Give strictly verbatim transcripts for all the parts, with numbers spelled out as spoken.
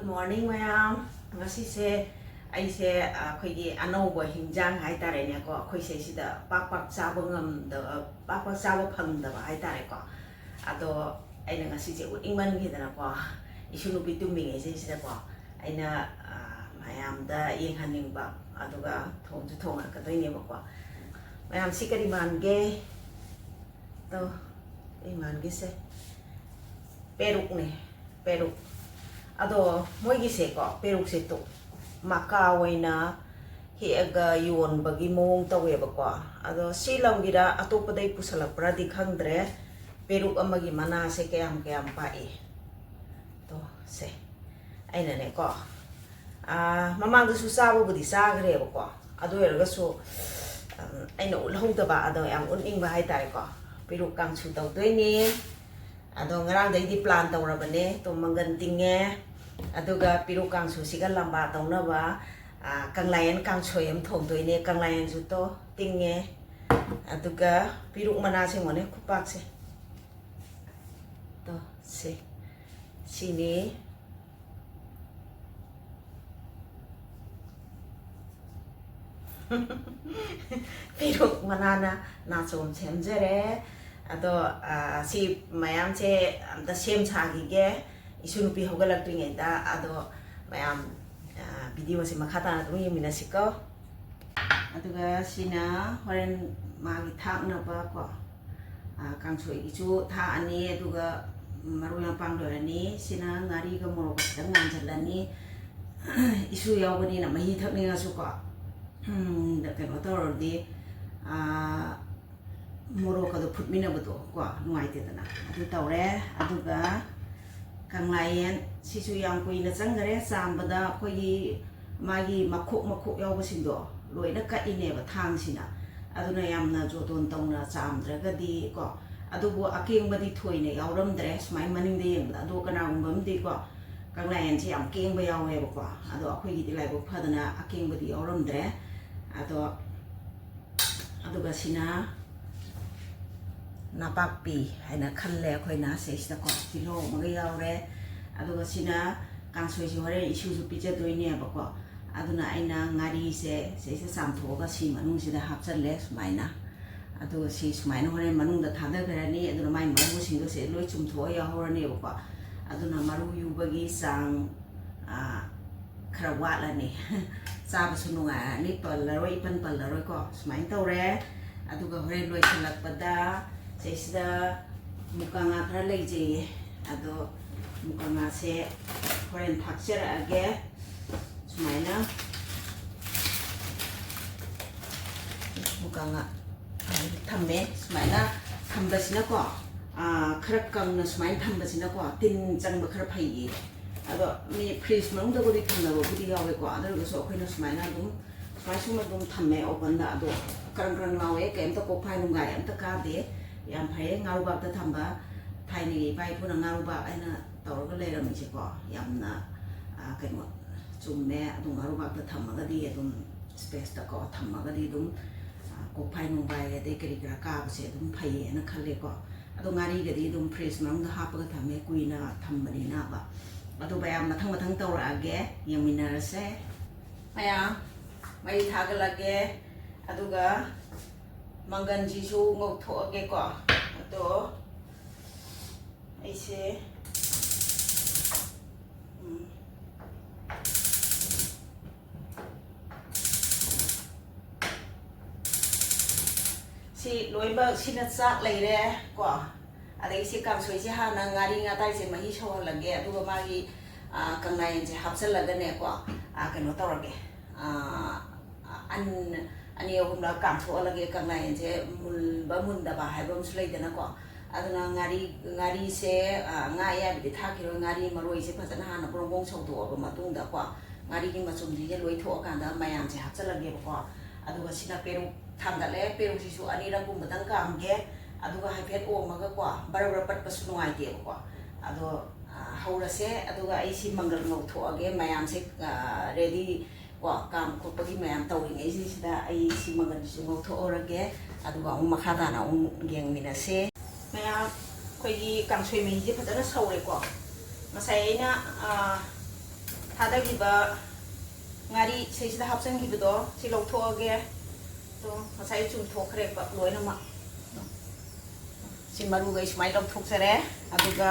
Morning ꯃꯌꯥꯝ, ꯉꯁꯤꯁꯦ ꯑꯩꯁꯦ ꯑꯩꯈꯣꯏꯒꯤ ꯑꯅꯧꯕ ꯍꯤꯟꯖꯥꯡ ꯍꯥꯏꯇꯥꯔꯦꯅꯦꯀꯣ, ꯑꯩꯈꯣꯏ ꯁꯤꯗ ꯄꯥꯛ ꯄꯥꯛ ꯆꯥꯕ ꯉꯝꯗꯕ, ꯄꯥꯛ ꯄꯥꯛ ꯆꯥꯕ ꯐꯪꯗꯕ ꯍꯥꯏꯇꯥꯔꯦꯀꯣ꯫ ꯑꯗꯣ ꯑꯩꯅ ꯉꯁꯤꯁꯦ ꯎꯠꯅꯤꯡꯃꯟꯈꯤꯗꯅꯀꯣ, ꯏꯁꯨ ꯅꯨꯄꯤ ꯇꯨꯝꯃꯤꯉꯩꯁꯤꯗꯀꯣ ꯑꯩꯅ ꯃꯌꯥꯝꯗ ꯌꯦꯡꯍꯟꯅꯤꯡꯕ, ꯑꯗꯨꯒ ꯊꯣꯡꯁꯨ ꯊꯣꯡꯉꯛꯀꯗꯣꯏꯅꯦꯕꯀꯣ꯫ ꯃꯌꯥꯝ, ꯁꯤ ꯀꯔꯤ ꯃꯥꯟꯒꯦ? ꯇꯣ, ꯀꯔꯤ ꯃꯥꯟꯒꯦꯁꯦ? ꯄꯦꯔꯨꯛꯅꯦ, ꯄꯦꯔꯨꯛ꯫ ꯑꯗꯣ ꯃꯣꯏꯒꯤꯁꯦꯀꯣ, ꯄꯦꯔꯨꯛꯁꯦ ꯇꯣ, ꯃꯀꯥ ꯑꯣꯏꯅ ꯍꯦꯛꯑꯒ ꯌꯣꯟꯕꯒꯤ ꯃꯑꯣꯡ ꯇꯧꯋꯦꯕꯀꯣ꯫ ꯑꯗꯣ ꯁꯤ ꯂꯝꯒꯤꯔ ꯑꯇꯣꯞꯄꯗꯩ ꯄꯨꯁꯜꯂꯛꯄ꯭ꯔꯥꯗꯤ ꯈꯪꯗ꯭ꯔꯦ, ꯄꯦꯔꯨꯛ ꯑꯃꯒꯤ ꯃꯅꯥꯁꯦ ꯀꯌꯥꯝ ꯀꯌꯥꯝ ꯄꯥꯛꯏ꯫ ꯇꯣ, ꯁꯦ, ꯑꯩꯅꯅꯦꯀꯣ, ꯃꯃꯥꯡꯗꯁꯨ ꯆꯥꯕꯕꯨꯗꯤ ꯆꯥꯈ꯭ꯔꯦꯕꯀꯣ, ꯑꯗꯨ ꯑꯣꯏꯔꯒꯁꯨ ꯑꯩꯅ ꯎꯠꯍꯧꯗꯕ, ꯑꯗꯣ ꯌꯥꯝ ꯎꯠꯅꯤꯡꯕ ꯍꯥꯏꯇꯥꯔꯦꯀꯣ꯫ ꯄꯦꯔꯨꯛ ꯀꯥꯡꯁꯨ ꯇꯧꯗꯣꯏꯅꯤ꯫ ꯑꯗꯣ ꯉꯔꯥꯡꯗꯩꯗꯤ ꯄ꯭ꯂꯥꯟ ꯇꯧꯔꯕꯅꯦ꯫ ꯇꯣ, ꯃꯪꯒꯟ ꯇꯤꯡꯉꯦ, ꯑꯗꯨꯒ ꯄꯦꯔꯨꯛ ꯀꯥꯡꯁꯨꯁꯤꯒ ꯂꯝꯕꯥ ꯇꯧꯅꯕ ꯀꯪꯂꯥꯌꯦꯟ ꯀꯥꯡꯁꯣꯏ ꯑꯃ ꯊꯣꯡꯗꯣꯏꯅꯦ꯫ ꯀꯪꯂꯥꯌꯦꯟꯁꯨ ꯇꯣ ꯇꯤꯡꯉꯦ, ꯑꯗꯨꯒ ꯄꯦꯔꯨꯛ ꯃꯅꯥꯁꯦ ꯌꯦꯡꯉꯣꯅꯦ, ꯈꯨꯄꯥꯛꯁꯦ꯫ ꯇꯣ, ꯁꯤ, ꯁꯤꯅꯤ꯫ ꯄꯦꯔꯨꯛ ꯃꯅꯥꯅ ꯅꯥꯆꯣꯝ ꯁꯦꯝꯖꯔꯦ꯫ ꯑꯗꯣ ꯁꯤ ꯃꯌꯥꯝꯁꯦ ꯑꯝꯇ ꯁꯦꯝ ꯁꯥꯈꯤꯒꯦ, ꯏꯁꯨ ꯅꯨꯄꯤ ꯍꯧꯒꯠꯂꯛꯇ꯭ꯔꯤꯉꯩꯗ꯫ ꯑꯗꯣ ꯃꯌꯥꯝ, ꯚꯤꯗꯤꯑꯣꯁꯦ ꯃꯈꯥ ꯇꯥꯅ ꯑꯗꯨꯝ ꯌꯦꯡꯃꯤꯟꯅꯁꯤꯀꯣ꯫ ꯑꯗꯨꯒ ꯁꯤꯅ ꯍꯣꯔꯦꯟ ꯃꯥꯒꯤ ꯊꯥꯛꯅꯕ ꯀꯣ, ꯀꯥꯡꯁꯣꯏꯒꯤꯁꯨ ꯊꯥꯛꯑꯅꯤ, ꯑꯗꯨꯒ ꯃꯔꯣꯏ ꯃꯄꯥꯡ ꯂꯣꯏꯔꯅꯤ꯫ ꯁꯤꯅ ꯉꯥꯔꯤꯒ ꯃꯣꯔꯣꯛꯀ ꯈꯤꯇꯪ ꯉꯥꯟꯁꯤꯜꯂꯅꯤ꯫ ꯏꯁꯨ ꯌꯥꯎꯕꯅꯤꯅ ꯃꯍꯤ ꯊꯛꯅꯤꯡꯉꯁꯨꯀꯣ, ꯀꯩꯅꯣ ꯇꯧꯔꯗꯤ, ꯃꯣꯔꯣꯛꯀꯗꯣ ꯐꯨꯠꯃꯤꯟꯅꯕꯗꯣ ꯀꯣ ꯅꯨꯡꯉꯥꯏꯇꯦꯗꯅ꯫ ꯑꯗꯨ ꯇꯧꯔꯦ꯫ ꯑꯗꯨꯒ ꯀꯪꯂꯥꯌꯦꯟ ꯁꯤꯁꯨ ꯌꯥꯝ ꯀꯨꯏꯅ ꯆꯪꯈꯔꯦ ꯆꯥꯝꯕꯗ꯫ ꯑꯩꯈꯣꯏꯒꯤ ꯃꯥꯒꯤ ꯃꯈꯣꯛ ꯃꯈꯣꯛ ꯌꯥꯎꯕꯁꯤꯡꯗꯣ ꯂꯣꯏꯅ ꯀꯛꯏꯅꯦꯕ ꯊꯥꯡꯁꯤꯅ꯫ ꯑꯗꯨꯅ ꯌꯥꯝꯅ ꯖꯣꯇꯣꯟ ꯇꯧꯅ ꯆꯥꯝꯗ꯭ꯔꯒꯗꯤ ꯀꯣ꯫ ꯑꯗꯨꯕꯨ ꯑꯀꯦꯡꯕꯗꯤ ꯊꯣꯏꯅ ꯌꯥꯎꯔꯝꯗ꯭ꯔꯦ ꯁꯨꯃꯥꯏꯅ ꯃꯅꯤꯡꯗ ꯌꯦꯡꯕꯗ꯫ ꯑꯗꯣ ꯀꯅꯥꯒꯨꯝꯕ ꯑꯃꯗꯤꯀꯣ, ꯀꯪꯂꯥꯌꯦꯟꯁꯦ ꯌꯥꯝ ꯀꯦꯡꯕ ꯌꯥꯎꯋꯦꯕꯀꯣ꯫ ꯑꯗꯣ ꯑꯩꯈꯣꯏꯒꯤꯗꯤ ꯂꯥꯏꯕꯛ ꯐꯗꯅ ꯑꯀꯦꯡꯕꯗꯤ ꯌꯥꯎꯔꯝꯗ꯭ꯔꯦ꯫ ꯑꯗꯣ ꯑꯗꯨꯒ ꯁꯤꯅ ꯅꯄꯥꯛꯄꯤ ꯍꯥꯏꯅ ꯈꯜꯂꯦ ꯑꯩꯈꯣꯏꯅ꯫ ꯁꯤꯁꯤꯗꯀꯣ ꯇꯤꯜꯍꯧ ꯑꯃꯒ ꯌꯥꯎꯔꯦ꯫ ꯑꯗꯨꯒ ꯁꯤꯅ ꯀꯥꯡꯁꯣꯏꯁꯦ ꯍꯣꯔꯦꯟ ꯏꯁꯨꯁꯨ ꯄꯤꯖꯗꯣꯏꯅꯦꯕꯀꯣ꯫ ꯑꯗꯨꯅ ꯑꯩꯅ ꯉꯥꯔꯤꯁꯦ ꯁꯤꯁꯦ ꯆꯥꯝꯊꯣꯛꯑꯒ ꯁꯤ ꯃꯅꯨꯡꯁꯤꯗ ꯍꯥꯞꯆꯜꯂꯦ ꯁꯨꯃꯥꯏꯅ꯫ ꯑꯗꯨꯒ ꯁꯤ ꯁꯨꯃꯥꯏꯅ ꯍꯣꯔꯦꯟ ꯃꯅꯨꯡꯗ ꯊꯥꯗꯈ꯭ꯔꯅꯤ꯫ ꯑꯗꯨꯅ ꯃꯥꯏ ꯃꯔꯨꯁꯤꯡꯗꯣ ꯁꯤ ꯂꯣꯏ ꯆꯨꯝꯊꯣꯛꯑ ꯌꯥꯎꯍꯧꯔꯅꯦꯕꯀꯣ꯫ ꯑꯗꯨꯅ ꯃꯔꯨ ꯌꯨꯕꯒꯤ ꯆꯥꯡ, ꯑ, ꯈꯔ ꯋꯥꯠꯂꯅꯤ꯫ ꯆꯥꯕꯁꯨ ꯅꯨꯡꯉꯥꯏꯔꯅꯤ, ꯄꯜꯂꯔꯣꯏ, ꯏꯄꯟ ꯄꯜꯂꯔꯣꯏꯀꯣ꯫ ꯁꯨꯃꯥꯏꯅ ꯇꯧꯔꯦ꯫ ꯑꯗꯨꯒ ꯍꯣꯔꯦꯟ ꯂꯣꯏꯁꯤꯜꯂꯛꯄꯗ ꯁꯤꯁꯤꯗ ꯃꯨꯀꯥ ꯉꯥ ꯈꯔ ꯂꯩꯖꯩꯌꯦ꯫ ꯑꯗꯣ ꯃꯨꯀꯥ ꯉꯥꯁꯦ ꯍꯣꯔꯦꯟ ꯊꯥꯛꯆꯔꯛꯑꯒꯦ꯫ ꯁꯨꯃꯥꯏꯅ ꯃꯨꯀꯥ ꯉꯥ ꯊꯝꯃꯦ꯫ ꯁꯨꯃꯥꯏꯅ ꯊꯝꯕꯁꯤꯅꯀꯣ, ꯑꯥ, ꯈꯔ ꯀꯪꯅ ꯁꯨꯃꯥꯏꯅ ꯊꯝꯕꯁꯤꯅꯀꯣ, ꯇꯤꯟ ꯆꯪꯕ ꯈꯔ ꯐꯩꯌꯦ꯫ ꯑꯗꯣ ꯃꯤ ꯐ꯭ꯔꯤꯖ ꯃꯅꯨꯡꯗꯕꯨꯗꯤ ꯊꯝꯅꯕꯕꯨꯗꯤ ꯌꯥꯎꯋꯦꯀꯣ꯫ ꯑꯗꯨ ꯑꯣꯏꯔꯒꯁꯨ ꯑꯩꯈꯣꯏꯅ ꯁꯨꯃꯥꯏꯅ ꯑꯗꯨꯝ, ꯁꯨꯃꯥꯏ ꯁꯨꯝ ꯑꯗꯨꯝ ꯊꯝꯃꯦ ꯑꯣꯚꯟꯗ꯫ ꯑꯗꯣ ꯀ꯭ꯔꯪ ꯀ꯭ꯔꯪ ꯂꯥꯎꯋꯦ, ꯀꯩꯝꯇ ꯀꯣꯛꯐꯥꯏ ꯅꯨꯡꯒꯥꯏ ꯑꯝꯇ ꯀꯥꯗꯦ꯫ ꯌꯥꯝ ꯐꯩꯌꯦ ꯉꯥꯔꯨꯕꯥꯛꯇ ꯊꯝꯕ꯫ ꯊꯥꯏꯅꯒꯤ ꯏꯄꯥ ꯏꯄꯨꯅ ꯉꯥꯔꯨꯕꯥꯛ ꯍꯥꯏꯅ ꯇꯧꯔꯒ ꯂꯩꯔꯝꯃꯤꯁꯦꯀꯣ, ꯌꯥꯝꯅ, ꯑ, ꯀꯩꯅꯣ, ꯆꯨꯝꯃꯦ꯫ ꯑꯗꯨꯝ ꯉꯥꯔꯨꯕꯥꯛꯇ ꯊꯝꯃꯒꯗꯤ, ꯑꯗꯨꯝ ꯁ꯭ꯄꯦꯁꯇꯀꯣ ꯊꯝꯃꯒꯗꯤ ꯑꯗꯨꯝ, ꯑ, ꯀꯣꯛꯐꯥꯏ ꯅꯨꯡꯐꯥꯏ ꯑꯗꯩ ꯀꯔꯤ ꯀꯔꯥ ꯀꯥꯕꯁꯦ ꯑꯗꯨꯝ ꯐꯩꯌꯦꯅ ꯈꯜꯂꯦꯀꯣ꯫ ꯑꯗꯣ ꯉꯥꯔꯤꯒꯗꯤ ꯑꯗꯨꯝ ꯐ꯭ꯔꯤꯖ ꯃꯅꯨꯡꯗ ꯍꯥꯞꯄꯒ ꯊꯝꯃꯦ, ꯀꯨꯏꯅ ꯊꯝꯕꯅꯤꯅꯕ꯫ ꯑꯗꯣ ꯃꯌꯥꯝ ꯃꯊꯪ ꯃꯊꯪ ꯇꯧꯔꯛꯑꯒꯦ, ꯌꯦꯡꯃꯤꯟꯅꯔꯁꯦ꯫ ꯃꯌꯥꯝ ꯃꯩ ꯊꯥꯒꯠꯂꯒꯦ, ꯑꯗꯨꯒ ꯃꯪꯒꯟꯁꯤꯁꯨ ꯉꯧꯊꯣꯛꯑꯒꯦꯀꯣ꯫ ꯑꯗꯣ ꯑꯩꯁꯦ, ꯎꯝ, ꯁꯤ ꯂꯣꯏꯅꯃꯛ, ꯁꯤꯅ ꯆꯥꯛ ꯂꯩꯔꯦ ꯀꯣ꯫ ꯑꯗꯒꯤ ꯁꯤ ꯀꯥꯡꯁꯣꯏꯁꯦ ꯍꯥꯟꯅ ꯉꯥꯔꯤ ꯉꯥꯇꯥꯏꯁꯦ ꯃꯍꯤ ꯁꯧꯍꯜꯂꯒꯦ, ꯑꯗꯨꯒ ꯃꯥꯒꯤ, ꯑ, ꯀꯪꯂꯥꯌꯦꯟꯁꯦ ꯍꯥꯞꯆꯜꯂꯒꯅꯦꯀꯣ, ꯑ, ꯀꯩꯅꯣ ꯇꯧꯔꯒꯦ, ꯑ, ꯑꯟ-, ꯑꯅꯤ ꯑꯍꯨꯝꯂꯛ ꯀꯥꯝꯊꯣꯛꯍꯜꯂꯒꯦ꯫ ꯀꯪꯂꯥꯌꯦꯟꯁꯦ ꯃꯨꯟꯕ ꯃꯨꯟꯗꯕ ꯍꯥꯏꯕ ꯑꯃꯁꯨ ꯂꯩꯗꯅꯀꯣ꯫ ꯑꯗꯨꯅ ꯉꯥꯔꯤ, ꯉꯥꯔꯤꯁꯦ, ꯑ, ꯉꯥ ꯑꯌꯥꯏꯕꯗꯤ ꯊꯥꯛꯈꯤꯔꯣꯏ꯫ ꯉꯥꯔꯤ ꯃꯔꯣꯏꯁꯦ ꯐꯖꯅ ꯍꯥꯟꯅ ꯕ꯭ꯔꯣꯡ ꯕ꯭ꯔꯣꯡ ꯁꯧꯗꯣꯛꯑꯕ ꯃꯇꯨꯡꯗꯀꯣ, ꯉꯥꯔꯤꯒꯤ ꯃꯆꯨꯝꯁꯤꯡꯁꯦ ꯂꯣꯏ ꯊꯣꯛꯑꯀꯥꯟꯗ ꯃꯌꯥꯝꯁꯦ ꯍꯥꯞꯆꯤꯜꯂꯒꯦꯕꯀꯣ꯫ ꯑꯗꯨꯒ ꯁꯤꯅ ꯄꯦꯔꯨꯛ ꯊꯥꯡꯒꯠꯂꯦ꯫ ꯄꯦꯔꯨꯛꯁꯤꯁꯨ ꯑꯅꯤꯔꯛꯀꯨꯝꯕꯗꯪ ꯀꯥꯝꯒꯦ꯫ ꯑꯗꯨꯒ ꯍꯥꯏꯐꯦꯠ ꯑꯣꯝꯃꯒꯀꯣ, ꯕꯔ ꯕꯔ ꯄꯠꯄꯁꯨ ꯅꯨꯡꯉꯥꯏꯇꯦꯕꯀꯣ꯫ ꯑꯗꯣ, ꯑ, ꯍꯧꯔꯁꯦ꯫ ꯑꯗꯨꯒ ꯑꯩ ꯁꯤ ꯃꯪꯒꯜ ꯉꯧꯊꯣꯛꯑꯒꯦ꯫ ꯃꯌꯥꯝꯁꯦ, ꯑ, ꯔꯦꯗꯤ ꯀꯣ, ꯀꯥꯝ ꯈꯣꯠꯄꯒꯤ ꯃꯌꯥꯝ ꯇꯧꯔꯤꯉꯩꯁꯤꯗ ꯑꯩ ꯁꯤ ꯃꯪꯒꯜꯁꯤꯁꯨ ꯉꯧꯊꯣꯛꯍꯧꯔꯒꯦ, ꯑꯗꯨꯒ ꯑꯃꯨꯛ ꯃꯈꯥ ꯇꯥꯅ ꯑꯃꯨꯛ ꯌꯦꯡꯃꯤꯟꯅꯁꯦ꯫ ꯃꯌꯥꯝ, ꯑꯩꯈꯣꯏꯒꯤ ꯀꯥꯡꯁꯣꯏ ꯃꯍꯤꯁꯦ ꯐꯖꯅ ꯁꯧꯔꯦꯀꯣ꯫ ꯉꯁꯥꯏ ꯑꯩꯅ, ꯑ, ꯊꯥꯗꯈꯤꯕ ꯉꯥꯔꯤ ꯁꯤꯁꯤꯗ ꯍꯥꯞꯆꯤꯟꯈꯤꯕꯗꯣ ꯁꯤ ꯂꯧꯊꯣꯛꯑꯒꯦ꯫ ꯑꯗꯣ ꯉꯁꯥꯏ ꯆꯨꯝꯊꯣꯛꯈ꯭ꯔꯦꯕ ꯂꯣꯏꯅꯃꯛ꯫ ꯁꯤ ꯃꯔꯨꯒ ꯑꯩ ꯁꯨꯃꯥꯏꯅ ꯂꯧꯊꯣꯛꯆꯔꯦ꯫ ꯑꯗꯨꯒ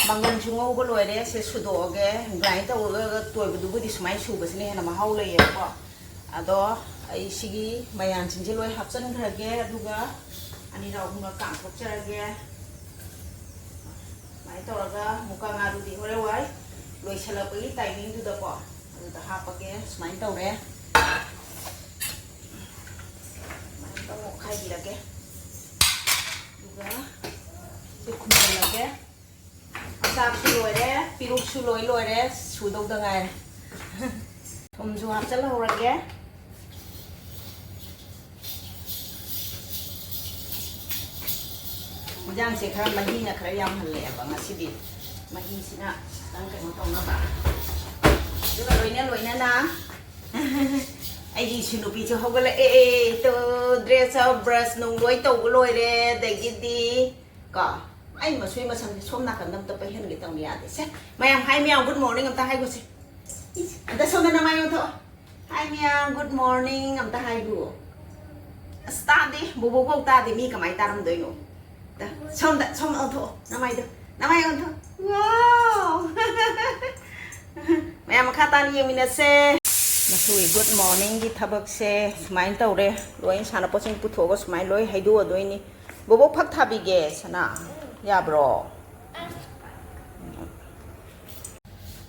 ꯃꯪꯒꯟꯁꯨ ꯉꯧꯕ ꯂꯣꯏꯔꯦ꯫ ꯁꯦ ꯁꯨꯗꯣꯛꯑꯒꯦ꯫ ꯒ꯭ꯔꯥꯏꯟ ꯇꯧꯔꯒ ꯇꯣꯏꯕꯗꯨꯕꯨꯗꯤ ꯁꯨꯃꯥꯏꯅ ꯁꯨꯕꯁꯤꯅ ꯍꯦꯟꯅ ꯃꯍꯥꯎ ꯂꯩꯌꯦꯕꯀꯣ꯫ ꯑꯗꯣ ꯑꯩ ꯁꯤꯒꯤ ꯃꯌꯥꯟꯁꯤꯡꯁꯦ ꯂꯣꯏ ꯍꯥꯞꯆꯤꯟꯈ꯭ꯔꯒꯦ꯫ ꯑꯗꯨꯒ ꯑꯅꯤꯔꯛ ꯑꯍꯨꯝꯂꯛ ꯀꯥꯝꯊꯣꯛꯆꯔꯒꯦ꯫ ꯁꯨꯃꯥꯏꯅ ꯇꯧꯔꯒ ꯃꯨꯀꯥ ꯉꯥꯗꯨꯗꯤ ꯍꯣꯔꯦꯟ ꯋꯥꯏ ꯂꯣꯏꯁꯤꯜꯂꯛꯄꯒꯤ ꯇꯥꯏꯃꯤꯡꯗꯨꯗꯀꯣ ꯑꯗꯨꯗ ꯍꯥꯞꯄꯒꯦ꯫ ꯁꯨꯃꯥꯏꯅ ꯇꯧꯔꯦ꯫ ꯁꯨꯃꯥꯏꯅ ꯇꯧꯔ ꯑꯣꯠꯈꯥꯏꯕꯤꯔꯒꯦ꯫ ꯑꯗꯨꯒ ꯁꯤ ꯈꯨꯝꯖꯤꯜꯂꯒꯦ꯫ ꯆꯥꯛꯁꯨ ꯂꯣꯏꯔꯦ, ꯄꯤꯔꯨꯛꯁꯨ ꯂꯣꯏ ꯂꯣꯏꯔꯦ, ꯁꯨꯗꯧꯗ ꯉꯥꯏꯔꯦ꯫ ꯊꯨꯝꯁꯨ ꯍꯥꯞꯆꯤꯜꯍꯧꯔꯒꯦ꯫ ꯏꯟꯖꯥꯡꯁꯦ ꯈꯔ ꯃꯍꯤꯅ ꯈꯔ ꯌꯥꯝꯍꯜꯂꯛꯑꯦꯕ ꯉꯁꯤꯗꯤ꯫ ꯃꯍꯤꯁꯤꯅ ꯈꯤꯇꯪ ꯀꯩꯅꯣ ꯇꯧꯅꯕ꯫ ꯑꯗꯨꯒ ꯂꯣꯏꯅ ꯂꯣꯏꯅꯅ ꯑꯩꯒꯤ ꯏꯁꯨ ꯅꯨꯄꯤꯁꯨ ꯍꯧꯒꯠꯂꯛꯑꯦ꯫ ꯇꯣ, ꯗ꯭ꯔꯦꯁ ꯑꯞ, ꯕ꯭ꯔꯁ ꯅꯨꯡ ꯂꯣꯏ ꯇꯧꯕ ꯂꯣꯏꯔꯦ꯫ ꯑꯗꯒꯤꯗꯤ ꯀꯣ, ꯑꯩ ꯃꯁꯣꯏ ꯃꯁꯝꯁꯦ ꯁꯣꯝ ꯅꯥꯀꯟꯗ ꯑꯝꯇ ꯄꯩꯍꯟꯒꯦ ꯇꯧꯅꯤ, ꯌꯥꯗꯦ꯫ ꯁꯦ, ꯃꯌꯥꯝ, ꯍꯥꯏ ꯃꯌꯥꯝ, ꯒꯨꯗ ꯃꯣꯔꯅꯤꯡ ꯑꯝꯇ ꯍꯥꯏꯒꯣꯁꯦ꯫ ꯏꯁ, ꯑꯝꯇ ꯁꯣꯝꯗ ꯅꯃꯥꯏ ꯑꯣꯟꯊꯣꯛꯑꯣ꯫ ꯍꯥꯏ ꯃꯌꯥꯝ, ꯒꯨꯗ ꯃꯣꯔꯅꯤꯡ ꯑꯝꯇ ꯍꯥꯏꯒꯣ꯫ ꯑꯁ, ꯇꯥꯗꯦ, ꯕꯣꯕꯣꯛꯐꯥꯎ ꯇꯥꯗꯦ, ꯃꯤ ꯀꯃꯥꯏ ꯇꯥꯔꯝꯗꯣꯏꯅꯣ? ꯁꯣꯝꯗ, ꯁꯣꯝꯗ ꯑꯣꯟꯊꯣꯛꯑꯣ, ꯅꯃꯥꯏꯗꯣ, ꯅꯃꯥꯏ ꯑꯣꯟꯊꯣꯛꯑꯣ꯫ ꯋꯥꯎ! ꯃꯌꯥꯝ ꯃꯈꯥ ꯇꯥꯅ ꯌꯦꯡꯃꯤꯟꯅꯁꯦ꯫ ꯃꯁꯤꯒꯤ ꯒꯨꯗ ꯃꯣꯔꯅꯤꯡꯒꯤ ꯊꯕꯛꯁꯦ ꯁꯨꯃꯥꯏꯅ ꯇꯧꯔꯦ꯫ ꯂꯣꯏ ꯁꯥꯟꯅꯄꯣꯠꯁꯤꯡ ꯄꯨꯊꯣꯛꯑꯒ ꯁꯨꯃꯥꯏꯅ ꯂꯣꯏ ꯍꯩꯗꯣꯛꯑꯗꯣꯏꯅꯤ꯫ ꯕꯣꯕꯣꯛ ꯐꯛ ꯊꯥꯕꯤꯒꯦ, ꯁꯅꯥ꯫ ꯌꯥꯕ꯭ꯔꯣ?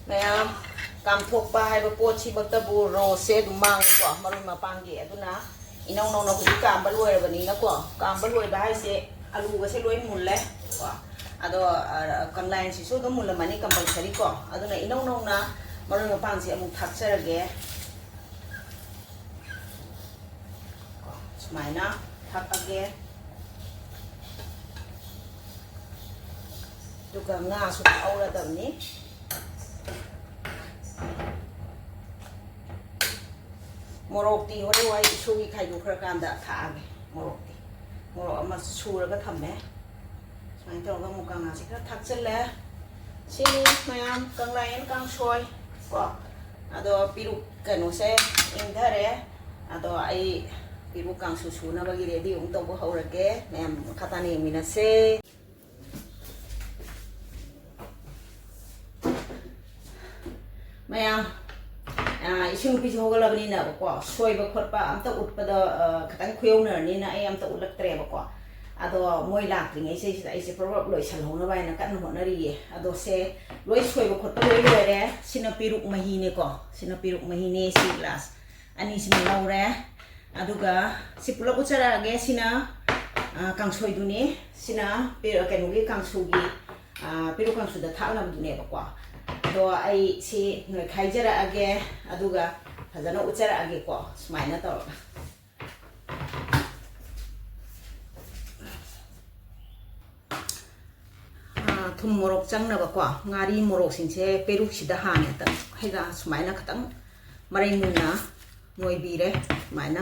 ꯃꯌꯥꯝ, ꯀꯥꯝꯊꯣꯛꯄ ꯍꯥꯏꯕ ꯄꯣꯠꯁꯤꯃꯛꯇꯕꯨ ꯔꯣꯁꯁꯦ ꯑꯗꯨꯝ ꯃꯥꯡꯉꯤꯀꯣ, ꯃꯔꯣꯏ ꯃꯄꯥꯡꯒꯤ꯫ ꯑꯗꯨꯅ ꯏꯅꯧ ꯅꯧꯅ ꯍꯧꯖꯤꯛ ꯀꯥꯝꯕ ꯂꯣꯏꯔꯕꯅꯤꯅꯀꯣ, ꯀꯥꯝꯕ ꯂꯣꯏꯕ ꯍꯥꯏꯁꯦ ꯑꯂꯨꯒꯁꯦ ꯂꯣꯏ ꯃꯨꯜꯂꯦ ꯀꯣ꯫ ꯑꯗꯣ, ꯑ, ꯀꯪꯂꯥꯌꯦꯟꯁꯤꯁꯨ ꯑꯗꯨꯝ ꯃꯨꯜꯂꯝꯃꯅꯤ compulsory ꯀꯣ꯫ ꯑꯗꯨꯅ ꯏꯅꯧ ꯅꯧꯅ ꯃꯔꯣꯏ ꯃꯄꯥꯡꯁꯦ ꯑꯃꯨꯛ ꯊꯥꯛꯆꯔꯒꯦ꯫ ꯀꯣ, ꯁꯨꯃꯥꯏꯅ ꯊꯥꯛꯑꯒꯦ꯫ ꯑꯗꯨꯒ ꯉꯥꯁꯨ ꯊꯥꯛꯍꯧꯔꯗꯕꯅꯤ꯫ ꯃꯣꯔꯣꯛꯇꯤ ꯍꯣꯔꯦꯟ ꯋꯥꯏ ꯏꯁꯣꯒꯤ ꯈꯥꯏꯗꯣꯛꯈ꯭ꯔꯀꯥꯟꯗ ꯊꯥꯛꯑꯒꯦ꯫ ꯃꯣꯔꯣꯛꯇꯤ, ꯃꯣꯔꯣꯛ ꯑꯃ ꯁꯨꯔꯒ ꯊꯝꯃꯦ꯫ ꯁꯨꯃꯥꯏꯅ ꯇꯧꯔꯒ ꯃꯨꯀꯥ ꯉꯥꯁꯦ ꯈꯔ ꯊꯥꯛꯆꯜꯂꯦ꯫ ꯁꯤꯅꯤ ꯃꯌꯥꯝ ꯀꯪꯂꯥꯌꯦꯟ ꯀꯥꯡꯁꯣꯏ꯫ ꯀꯣ꯫ ꯑꯗꯣ ꯄꯤꯔꯨꯛ ꯀꯩꯅꯣꯁꯦ ꯏꯪꯊꯔꯦ꯫ ꯑꯗꯣ ꯑꯩ ꯄꯤꯔꯨꯛ ꯀꯥꯡꯁꯨ ꯁꯨꯅꯕꯒꯤ ꯔꯦꯗꯤ ꯑꯃꯨꯛ ꯇꯧꯕ ꯍꯧꯔꯒꯦ꯫ ꯃꯌꯥꯝ ꯃꯈꯥ ꯇꯥꯅ ꯌꯦꯡꯃꯤꯟꯅꯁꯦ꯫ ꯃꯌꯥꯝ, ꯑ, ꯏꯁꯨ ꯅꯨꯄꯤꯁꯨ ꯍꯧꯒꯠꯂꯕꯅꯤꯅꯕꯀꯣ, ꯁꯣꯏꯕ ꯈꯣꯠꯄ ꯑꯝꯇ ꯎꯠꯄꯗ, ꯑ, ꯈꯤꯇꯪ ꯈꯨꯌꯧꯅꯔꯅꯤꯅ ꯑꯩ ꯑꯝꯇ ꯎꯠꯂꯛꯇ꯭ꯔꯦꯕꯀꯣ꯫ ꯑꯗꯣ ꯃꯣꯏ ꯂꯥꯛꯇ꯭ꯔꯤꯉꯩꯁꯤꯗꯩꯁꯤꯗ ꯑꯩꯁꯦ ꯄ꯭ꯔꯞ ꯄ꯭ꯔꯞ ꯂꯣꯏꯁꯜꯍꯧꯅꯕ ꯍꯥꯏꯅ ꯀꯟꯅ ꯍꯣꯠꯅꯔꯤꯌꯦ꯫ ꯑꯗꯣ ꯁꯦ ꯂꯣꯏ ꯁꯣꯏꯕ ꯈꯣꯠꯄ ꯂꯣꯏ ꯂꯣꯏꯔꯦ꯫ ꯁꯤꯅ ꯄꯤꯔꯨꯛ ꯃꯍꯤꯅꯦꯀꯣ꯫ ꯁꯤꯅ ꯄꯤꯔꯨꯛ ꯃꯍꯤꯅꯦ꯫ ꯁꯤ ꯒ꯭ꯂꯥꯁ ꯑꯅꯤꯁꯤꯃ ꯂꯧꯔꯦ꯫ ꯑꯗꯨꯒ ꯁꯤ ꯄꯨꯂꯞ ꯎꯠꯆꯔꯛꯑꯒꯦ꯫ ꯁꯤꯅ, ꯑ, ꯀꯥꯡꯁꯣꯏꯗꯨꯅꯤ꯫ ꯁꯤꯅ ꯄꯤꯔ-, ꯀꯩꯅꯣꯒꯤ ꯀꯥꯡꯁꯨꯒꯤ, ꯑ, ꯄꯤꯔꯨꯛ ꯀꯥꯡꯁꯨꯗ ꯊꯥꯛꯅꯕꯗꯨꯅꯦꯕꯀꯣ꯫ ꯑꯗꯣ ꯑꯩ ꯁꯤ ꯅꯣꯏꯈꯥꯏꯖꯔꯛꯑꯒꯦ, ꯑꯗꯨꯒ ꯐꯖꯅ ꯎꯠꯆꯔꯛꯑꯒꯦꯀꯣ, ꯁꯨꯃꯥꯏꯅ ꯇꯧꯔꯒ꯫ ꯑ, ꯊꯨꯝ ꯃꯣꯔꯣꯛ ꯆꯪꯅꯕꯀꯣ, ꯉꯥꯔꯤ ꯃꯣꯔꯣꯛꯁꯤꯡꯁꯦ ꯄꯦꯔꯨꯛꯁꯤꯗ ꯍꯥꯟꯅ ꯇ-, ꯍꯩꯔ ꯁꯨꯃꯥꯏꯅ ꯈꯤꯇꯪ ꯃꯔꯩ ꯃꯨꯟꯅ ꯅꯣꯏꯕꯤꯔꯦ꯫ ꯁꯨꯃꯥꯏꯅ,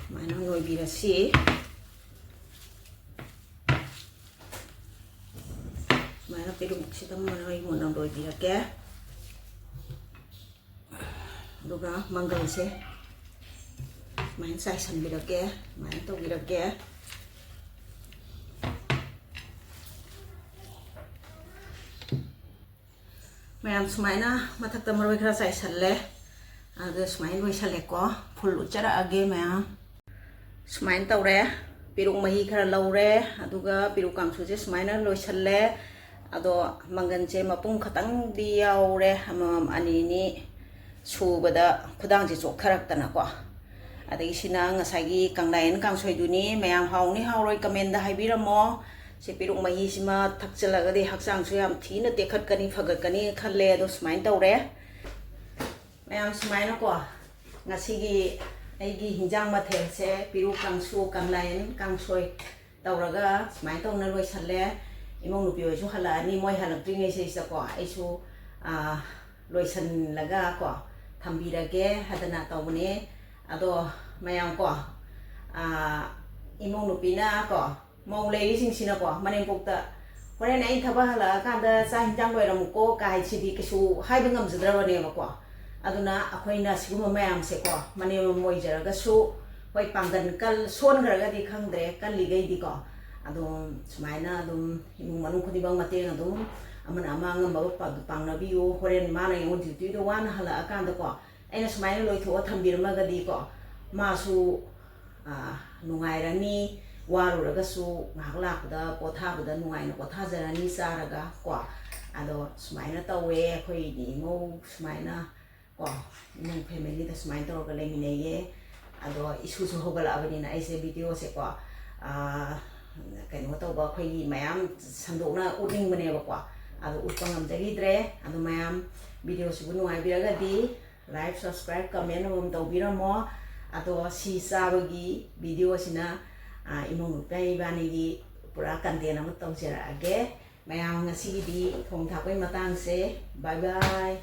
ꯁꯨꯃꯥꯏꯅ ꯅꯣꯏꯕꯤꯔꯁꯤ꯫ ꯁꯨꯃꯥꯏꯅ ꯄꯦꯔꯨꯛꯁꯤꯗ ꯃꯔꯩ ꯃꯨꯟꯅ ꯅꯣꯏꯕꯤꯔꯒꯦ꯫ ꯑꯗꯨꯒ ꯃꯪꯒꯜꯁꯦ ꯁꯨꯃꯥꯏꯅ ꯆꯥꯏꯁꯟꯕꯤꯔꯒꯦ, ꯁꯨꯃꯥꯏꯅ ꯇꯧꯕꯤꯔꯒꯦ꯫ ꯃꯌꯥꯝ ꯁꯨꯃꯥꯏꯅ ꯃꯊꯛꯇ ꯃꯔꯣꯏ ꯈꯔ ꯆꯥꯏꯁꯜꯂꯦ꯫ ꯑꯗꯨ ꯁꯨꯃꯥꯏꯅ ꯂꯣꯏꯁꯜꯂꯦꯀꯣ꯫ ꯐꯨꯜ ꯎꯠꯆꯔꯛꯑꯒꯦ ꯃꯌꯥꯝ꯫ ꯁꯨꯃꯥꯏꯅ ꯇꯧꯔꯦ꯫ ꯄꯦꯔꯨꯛ ꯃꯍꯤ ꯈꯔ ꯂꯧꯔꯦ, ꯑꯗꯨꯒ ꯄꯦꯔꯨꯛ ꯀꯥꯡꯁꯨꯁꯦ ꯁꯨꯃꯥꯏꯅ ꯂꯣꯏꯁꯜꯂꯦ꯫ ꯑꯗꯣ ꯃꯪꯒꯟꯁꯦ ꯃꯄꯨꯝ ꯈꯛꯇꯪꯗꯤ ꯌꯥꯎꯔꯦ, ꯑꯃꯃꯝ ꯑꯅꯤ ꯑꯅꯤ ꯁꯨꯕꯗ ꯈꯨꯗꯥꯡꯁꯦ ꯆꯣꯛꯊꯔꯛꯇꯅꯀꯣ꯫ ꯑꯗꯒꯤ ꯁꯤꯅ ꯉꯁꯥꯏꯒꯤ ꯀꯪꯂꯥꯌꯦꯟ ꯀꯥꯡꯁꯣꯏꯗꯨꯅꯤ꯫ ꯃꯌꯥꯝ ꯍꯥꯎꯅꯤ ꯍꯥꯎꯔꯣꯏ ꯀꯃꯦꯟꯗ ꯍꯥꯏꯕꯤꯔꯝꯃꯣ꯫ ꯁꯤ ꯄꯦꯔꯨꯛ ꯃꯍꯤꯁꯤꯃ ꯊꯛꯆꯜꯂꯒꯗꯤ ꯍꯛꯆꯥꯡꯁꯨ ꯌꯥꯝ ꯊꯤꯅ ꯇꯦꯛꯈꯠꯀꯅꯤ, ꯐꯒꯠꯀꯅꯤ ꯈꯜꯂꯦ꯫ ꯑꯗꯣ ꯁꯨꯃꯥꯏꯅ ꯇꯧꯔꯦ꯫ ꯃꯌꯥꯝ ꯁꯨꯃꯥꯏꯅꯀꯣ, ꯉꯁꯤꯒꯤ ꯑꯩꯒꯤ ꯍꯤꯟꯖꯥꯡ ꯃꯊꯦꯜꯁꯦ ꯄꯤꯔꯨꯛ ꯀꯥꯡꯁꯨ, ꯀꯪꯂꯥꯌꯦꯟ ꯀꯥꯡꯁꯣꯏ ꯇꯧꯔꯒ ꯁꯨꯃꯥꯏꯅ ꯇꯧꯅ ꯂꯣꯏꯁꯜꯂꯦ꯫ ꯏꯃꯧ ꯅꯨꯄꯤ ꯍꯣꯏꯁꯨ ꯍꯜꯂꯛꯑꯅꯤ, ꯃꯣꯏ ꯍꯜꯂꯛꯇ꯭ꯔꯤꯉꯩꯁꯤꯗꯩꯁꯤꯗꯀꯣ ꯑꯩꯁꯨ, ꯑ, ꯂꯣꯏꯁꯜꯂꯒ ꯀꯣ ꯊꯝꯕꯤꯔꯒꯦ ꯍꯥꯏꯗꯅ ꯇꯧꯕꯅꯦ꯫ ꯑꯗꯣ ꯃꯌꯥꯝ ꯀꯣ, ꯑ, ꯏꯃꯧ ꯅꯨꯄꯤꯅ ꯀꯣ, ꯃꯧ ꯂꯩꯔꯤꯁꯤꯡꯁꯤꯅꯀꯣ, ꯃꯅꯦꯝꯄꯣꯛꯇ ꯍꯣꯔꯦꯟ ꯑꯩ ꯊꯕꯛ ꯍꯜꯂꯛꯑꯀꯥꯟꯗ ꯆꯥꯛ ꯍꯤꯟꯖꯥꯡ ꯂꯣꯏꯔꯝꯃꯨꯀꯣ ꯀꯥꯏꯁꯤꯗꯤ ꯀꯩꯁꯨ ꯍꯥꯏꯕ ꯉꯝꯖꯗ꯭ꯔꯕꯅꯦꯕꯀꯣ꯫ ꯑꯗꯨꯅ ꯑꯩꯈꯣꯏꯅ ꯁꯤꯒꯨꯝꯕ ꯃꯌꯥꯝꯁꯦꯀꯣ, ꯃꯅꯦꯝ ꯑꯃ ꯑꯣꯏꯖꯔꯒꯁꯨ, ꯍꯣꯏ, ꯄꯥꯡꯒꯜ ꯀꯜ ꯁꯣꯟꯈ꯭ꯔꯒꯗꯤ ꯈꯪꯗ꯭ꯔꯦ, ꯀꯜꯂꯤꯈꯩꯗꯤꯀꯣ ꯑꯗꯨꯝ ꯁꯨꯃꯥꯏꯅ ꯑꯗꯨꯝ ꯏꯃꯨꯡ ꯃꯅꯨꯡ ꯈꯨꯗꯤꯡꯃꯛ ꯃꯇꯦꯡ ꯑꯗꯨꯝ ꯑꯃꯅ ꯑꯃ ꯑꯉꯝꯕ ꯄꯥꯡ- ꯄꯥꯡꯅꯕꯤꯌꯨ꯫ ꯍꯣꯔꯦꯟ ꯃꯥꯅ ꯌꯦꯡꯉꯨ ꯗ꯭ꯌꯨꯇꯤꯗꯣ ꯋꯥꯅ ꯍꯜꯂꯛꯑꯀꯥꯟꯗꯀꯣ, ꯑꯩꯅ ꯁꯨꯃꯥꯏꯅ ꯂꯣꯏꯊꯣꯛꯑ ꯊꯝꯕꯤꯔꯝꯃꯒꯗꯤꯀꯣ, ꯃꯥꯁꯨ ꯅꯨꯡꯉꯥꯏꯔꯅꯤ꯫ ꯋꯥꯔꯨꯔꯒꯁꯨ ꯉꯥꯏꯍꯥꯛ ꯂꯥꯛꯄꯗ ꯄꯣꯊꯥꯕꯗ ꯅꯨꯡꯉꯥꯏꯅ ꯄꯣꯊꯥꯖꯔꯅꯤ ꯆꯥꯔꯒ ꯀꯣ꯫ ꯑꯗꯣ ꯁꯨꯃꯥꯏꯅ ꯇꯧꯋꯦ ꯑꯩꯈꯣꯏ ꯏꯅꯦ ꯏꯃꯧ ꯁꯨꯃꯥꯏꯅ ꯀꯣ, ꯏꯃꯨꯡ ꯐꯦꯃꯤꯂꯤꯗ ꯁꯨꯃꯥꯏꯅ ꯇꯧꯔꯒ ꯂꯩꯃꯤꯟꯅꯩꯌꯦ꯫ ꯑꯗꯣ ꯏꯁꯨꯁꯨ ꯍꯧꯒꯠꯂꯛꯑꯕꯅꯤꯅ ꯑꯩꯁꯦ ꯚꯤꯗꯤꯑꯣꯁꯦꯀꯣ, ꯀꯩꯅꯣ ꯇꯧꯕ, ꯑꯩꯈꯣꯏꯒꯤ ꯃꯌꯥꯝ ꯁꯟꯗꯣꯛꯅ ꯎꯠꯅꯤꯡꯕꯅꯦꯕꯀꯣ꯫ ꯑꯗꯣ ꯎꯠꯄ ꯉꯝꯖꯈꯤꯗ꯭ꯔꯦ꯫ ꯑꯗꯣ ꯃꯌꯥꯝ ꯚꯤꯗꯤꯑꯣꯁꯤꯕꯨ ꯅꯨꯡꯉꯥꯏꯕꯤꯔꯒꯗꯤ like, subscribe, comment ꯑꯃꯃꯝ ꯇꯧꯕꯤꯔꯝꯃꯣ꯫ ꯑꯗꯣ ꯁꯤ ꯆꯥꯕꯒꯤ ꯚꯤꯗꯤꯑꯣꯁꯤꯅ ꯏꯃꯧ ꯅꯨꯄꯤ ꯏꯕꯥꯅꯤꯒꯤ ꯄꯨꯔꯥ ꯀꯟꯇꯦꯟ ꯑꯃ ꯇꯧꯖꯔꯛꯑꯒꯦ꯫ ꯃꯌꯥꯝ ꯉꯁꯤꯒꯤꯗꯤ ꯊꯣꯡ ꯊꯥꯛꯄꯒꯤ ꯃꯇꯥꯡꯁꯦ꯫ ꯕꯥꯏ ꯕꯥꯏ꯫